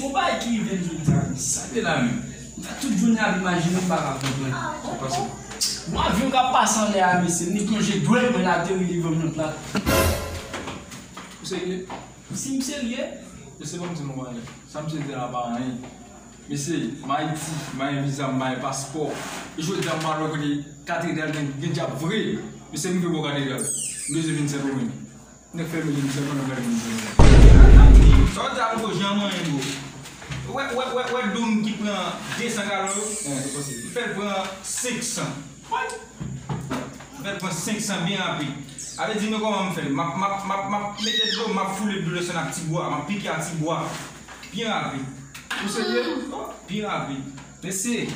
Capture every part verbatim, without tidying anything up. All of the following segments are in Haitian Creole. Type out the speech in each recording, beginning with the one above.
Yon bagay ki rive m jodi a, men sa te la menm. M fè tout jounen ap imajine, m pa ka konprann. Sa pase. Yon avyon k ap pase anlè a, mesye, li plonje dwèt mwen, l ateri devan m nan plat. Ou serye? Si m serye. Mesye, ban m di nou anyen. Sa misye di la pa anyen. Mesye, m Ayiti, m pa gen viza, m pa gen paspò. E jodi a m al wè kote katedral gen, gen djab vre. Mesye, m rive bò katedral. M bezwen vin Sendomeng. Nèg fèmen li, misye konn ap gade moun. Sa w di a poko janm anyen, bro. Wè, wè, wè, wè doum ki pran de san galon yo? Li fè l pran senk san. Li fè l pran senk san byen rapid. Sa vle di, men kòman m fè l? M ap, m ap, m ap, m ap mete dlo, m ap foule dlo desann ak ti bwa, m ap pike ak ti bwa. Byen rapid. Ou serye? Byen rapid. Mesye,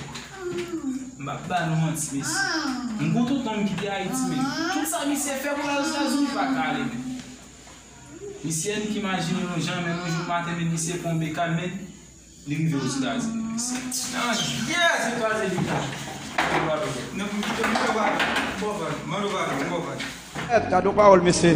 m ap ba nou manti, mesye. M gon tonton m ki te Ayiti, men tout sa misye fè pou l al Ozetazini pa ka ale, men. Misye n ki imajine yon jan, men yon jou maten, men misye pran yon bekal, men li rive Ozetazini, mesye. Nan yè se kwaze li ka. Nan pou kite m, mande w padon. M ba w padon. Mande w padon, m ba w padon. Gad yon pawòl, mesye.